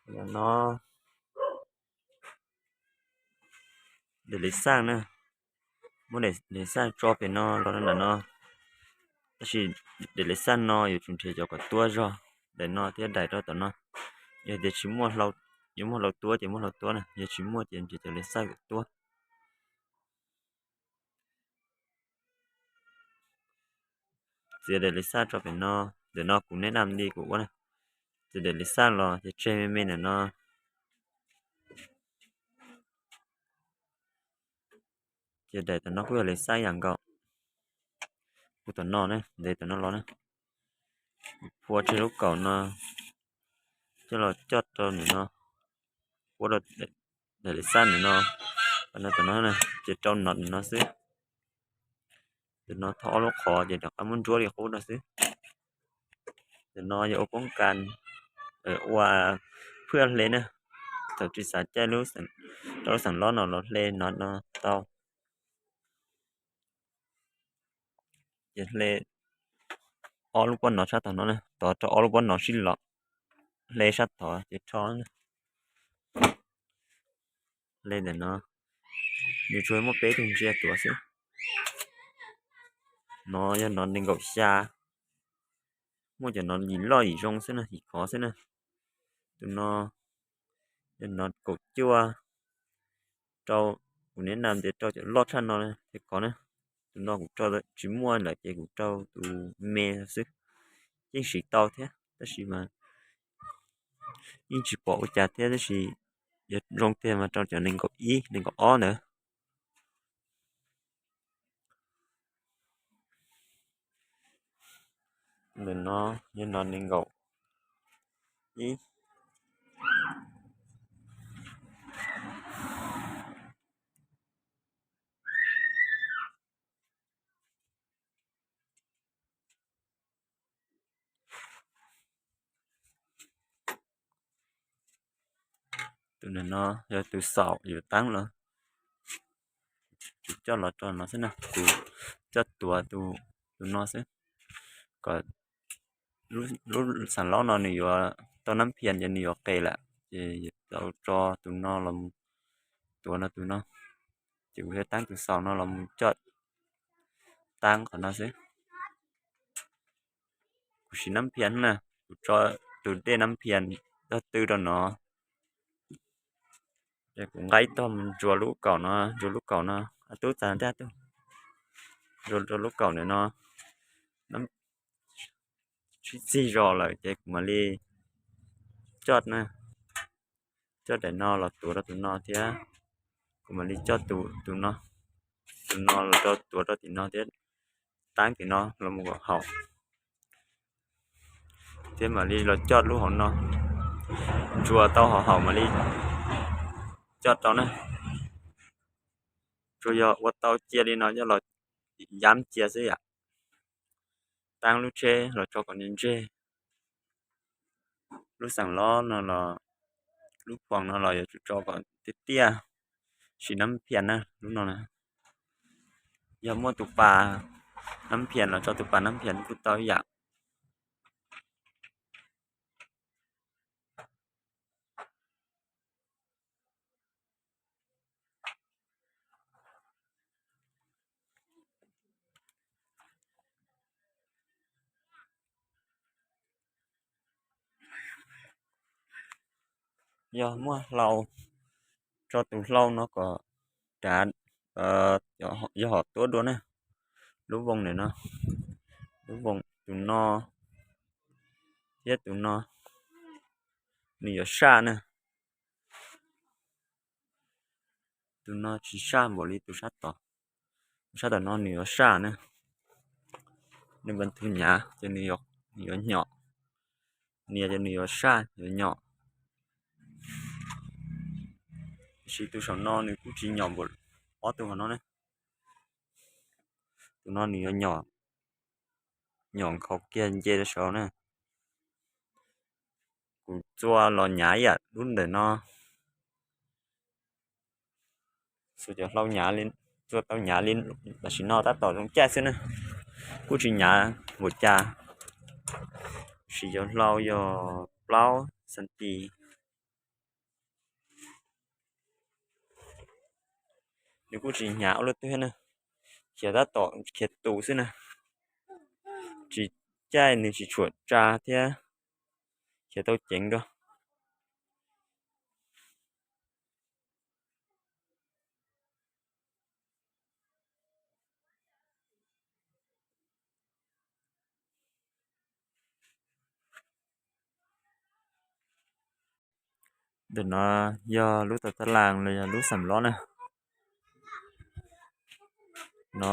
No, daim li xaj na, muab daim li xaj tso pem no los ntawm no. Tab sis daim li xaj no yuav tsum nrhiav cov kom tuab zog daim no thiab daim rau tom no. Yog tias tsis muaj, yuav muaj hlau tuab ces muaj hlau tuab na, yog tsis muaj ces nrhiav cov li xaj kom tuab. Txiav daim li xaj tso pem no, ntawm no kuv neb nam li kuv ua na. Txiav daim li xaj los ces tseg me me ntawm no. Ces daim tom no kuj yog li xaj ib yam nkaus. Kuv tom no na, ntev tom no los na, phua tseg lub kaum no, coj los coj rau nim no, ua rau daim li xaj nim no, no tom no ces rau no nim no xwb. Tus no thauj ob lub qhov ces rov qab muab ntsuab li qub no xwb. Tus no yog ua poob kas, ua phwj hle na. Thaum tsis xav caij lub, rau lub xeem lob no los hle no no tau. Ces hle ob lub pob no sab tod no, tod rau ob lub pob no sib los, hle sab tod ces rho. Hle ntawm no, nws tsuas muaj peb tug ntsia tuav xwb. No yog no nees nkaum xya, muaj cov no yim loj yim zoo xwb na, yim khov xwb na. Tus no yog no kaum cuaj, rau, kuv neb nam tias rau cov loj tshaj no thiaj khov na. Tus no kuv rau tsis muaj lawm ces kuv rau tus me xwb, yeej siv tau thiab tab sis mas yeej tsis pom ua cas thiab, tab sis yog zoo tiag mas rau cov nees nkaum ib nees nkaum ob ntawd. Ntawm no yog no nees nkaum ib. Tus no yog tus xaum yuav taab los, kuv coj los rau no xwb na, kuv coj tuav tus no xwb, kom lub xeem laub no nws yuav tau nab phias ces nws yuav qes lawm ces yuav tau tso tus no los mus tuav no tus no, ces kuv thiaj taab tus xaum no los mus coj taab qhov no xwb. Kuv siv nab phias na, kuv tso tus dej nab phias tog tw rau no, kuv nqa ib tog mus ntsuas lub kaum no, ntsuas lub kaum no, tub txav ntaj tub, ntsuas rau lub kaum ntawm no, sib txig zos lawm ces kuv mam li coj na, coj daim no los tuav rau tus no thiab, kuv mam li coj tus no, tus no los rau tuav rau tim no thiab, taab tim no los mus kom haum, thiab mam li los coj lub hauv no, ntsuas tau haum haum mam li coj rau na. Tsuas yog ua tau cia li no coj los yab cia xwb yam, taab lub tsheb los tso kom nws ntseg. Lub xeem lob no los, lub phoom no los yuav tsum tso kom tiaj tiaj, siv nab phias na lub no na. Yog muaj tus pas nab phias los tso tus pas nab phias kuj tau ib yam. Yog muaj hlau, tso tus hlau no kom rav, yog hom tuab dua na. Lub voo ntawm no, lub voo tus no thiab tus no, nws yuav saj na. Tus no tsis saj npaum li tus sab tod. Tus sab tom no nws yuav saj na. Nws npas tus nyav ces nws yuav nyom, nias ces nws yuav saj yuav nyom. Tiam sis tus saum no nws kuj tsis nyom npaum ob tug hauv no ne. Tus no nws yuav nyom, nyom nkhaus kiag nce rau saud na. Kuv txua los nyav ib yam lub ntawm no, xuas cov hlau nyav, txua tau nyav li tam sim no tab tom zoo caij xwb na, kuj tsis nyav npaum cas. Siv cov hlau yog plaub xanti, Nws kuj tsis hnyav ua luaj twg na, khiav tab tom khiav tus xwb na, tsis caij nws tsis tshuam tsa thiab, khiav tau ceev dua. Ntawm no yog lub tau tab las los yog lub xam lob na. No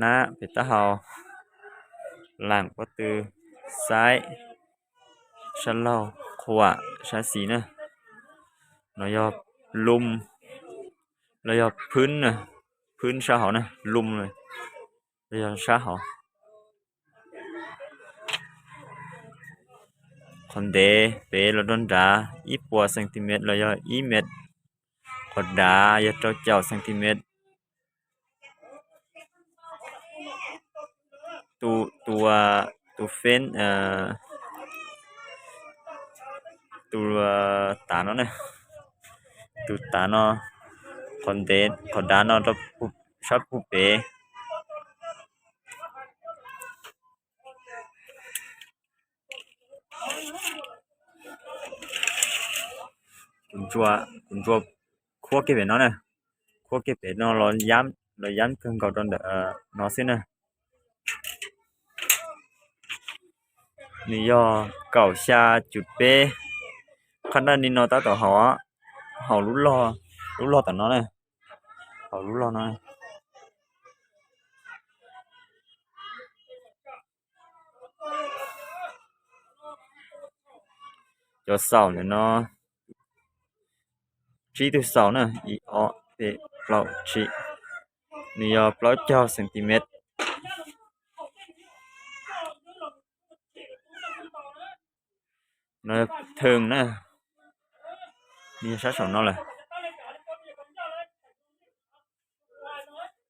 nab pem taub hau, laam pob tw, xaib, sab laug, qhuam, sab xis na. No yog lum los yog phwb na, phwb sab hauv na, lum los yog sab hauv. Qhov ntev pem los rau nrad ib puas centimet los yog ib met, qhov dav yog rau caum centimet. Tus, tus, tus feeb, tus tav no ne, tus tav no, qhov ntev qhov dav no rau sab pug pem. Kuv ntsuas khuab kiag pem no na, khuab kiag pem no los yab kawg nkaus rau ntawm no xwb na. Nws yog kaum xya cum peb, qhab naj li no tab tom haum, haum lub log, lub log tom no na, haum lub log no. Cov xaum ntawm no, tsib tug xaum na, ib, ob, peb, plaub, tsib, nws yog plaub caug centimet. No thwm na, nws yog sab saum no lawm,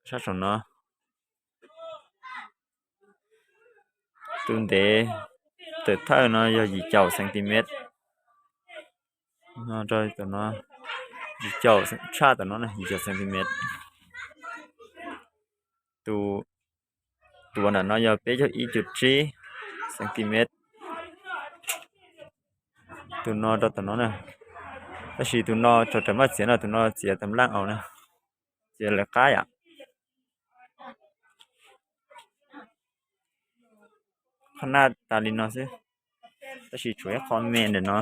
sab saum no. Tus ntev tawm thawj no yog yim caum centimet, no rau tom no, yim caum, tshaj tom no yim caum centimet. Tus, tus uas nram no yog peb caug ib cum tsib centimet. Tus no rau tom no na, tab sis tus no tso rawv maj txiav no, tus no txiav tam laj aus na, txiav lawv qab yom. Qhab naj tas li no xwb, tab sis tshuav ib qho me ntawm no.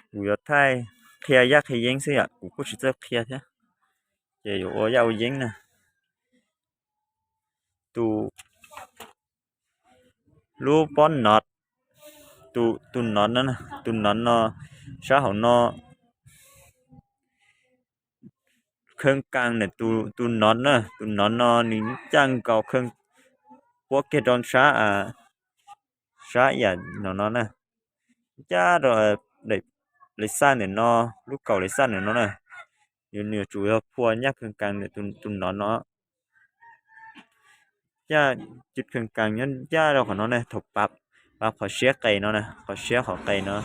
Kuv yuav thaij qhia yaj qhia yeeb xwb yom, kuv kuj tsis txawj qhia thiab, ces yuav ua yaj ua yeeb na. Tus, lub pob nod, tus nod no, tus nod no, sab hauv no, khee kaas na, tus nod na, tus nod no nws ncaj nkaus khee, puab kiag rau sab, sab yam no no na, ncaj rau daim lej xaj ntawm no, lub kaum lej xaj ntawm no na, nws yuav tsum yog phua nyaj khee kaas ntawm tus nod no. Ncaj, cwj khee kaas nyob ncaj rau qhov no ne, thaum pab, pab qhov siab qes no na, qhov siab qhov qes no.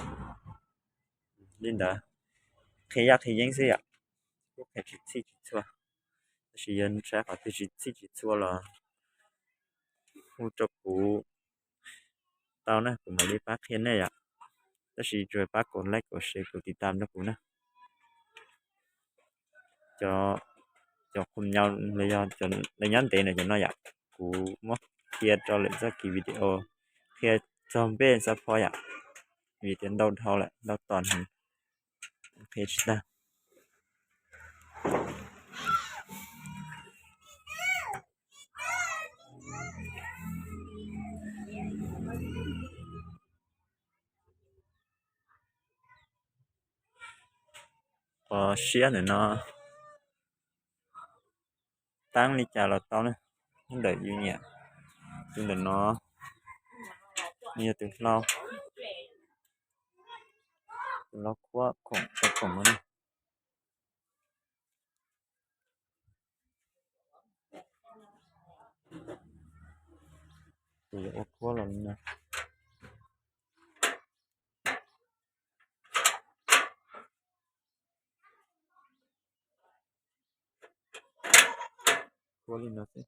Li ntawd, qhia yaj qhia yeeb xwb yom, kuj qhia tsis txhij tsis txhua, tab sis yog saib qhov twg tsis txhij tsis txhua los hu rau kuv tau na, kuv mam li pab qhia nej yom. Tab sis tsuas pab kom like, kom share, kom tiv tam rau kuv na. Cov, cov qhum nyau los yog cov nyob ntev na cov no yom, kuv muab qhia rau lwm txoj kev video, qhia txog npej xab phob yom, vim tias ntau dhau lawm, ntau tos heev, qhia tsis tag. Qhov siab ntawm no, taab li cas los tau na, ntawm yus nyiam. Tus ntawm no, nws yog tus hlau, tus hlau khuab khoom rau khoom no na. Tus yuav ua khuab los li no. Kuab li no xwb.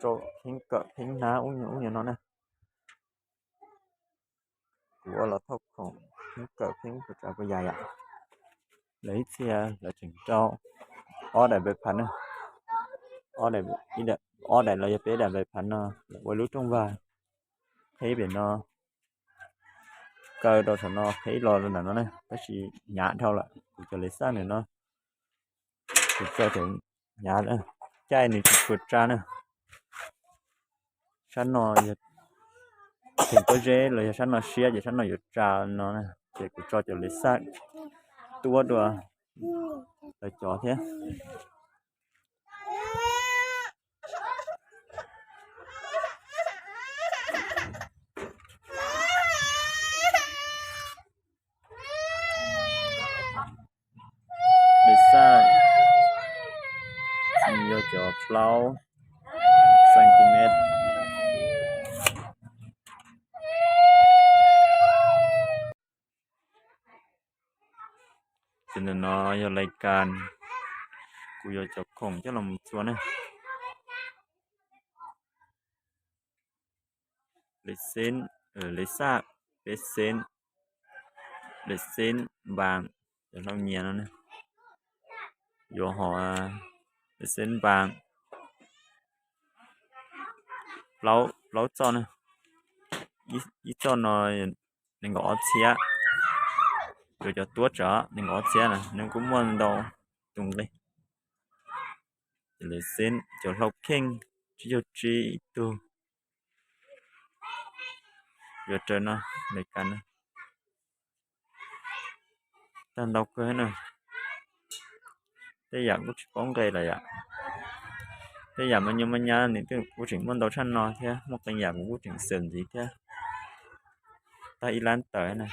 Rau pheeb kawm pheeb hnab ub nyuag no na. Kuv ua los thauj khoom pheeb kawm pheeb puas tsav puas yam yom. Lawv ib txhia lawv tseem rau ob daim npais phav na. Ob daim los yog peb daim npais phav no lawv ua lub rooj vag qhib pem no, kaw rau saum no qhib los rau nram no na, tab sis hnyav dhau lawm. Kuv cov lej xaj ntawm no kuv tso cov hnyav, caij nws tsis tshua tsa na. Sab no yog theem pob zeb los yog sab no siab ces sab no yuav tsa no na, ces kuv tso cov lej xaj tuab dua lawv cov thiab. Lej xaj yog cov plaub centimet. Ces ntawm no yog laj kas kuv yuav cov khoom coj los mus txua na. Lej xaj, peb xeeb, lej xeeb npas, cov hlau nyias no na. Yuav hom lej xeeb npas plaub txoj na. Ib txoj no nees nkaum ob txhiab, yuav cov tuab tsawv nees nkaum ob txhiab na, nws kuj muaj ntau tus nqi. Lej xeeb cov hlau kheej tsib caug tsib ib tug. Yuav raws no, laj kas na. Tag ntau kawg na. Tej yam kuj tsis paub nqe lawm yom. Tej yam mas nyuaj mas nyab nws kuj tseem muaj ntau tshaj no thiab, muaj qee yam kuv kuj tseem xaws ntxiv thiab. Tag ib lab tawm na.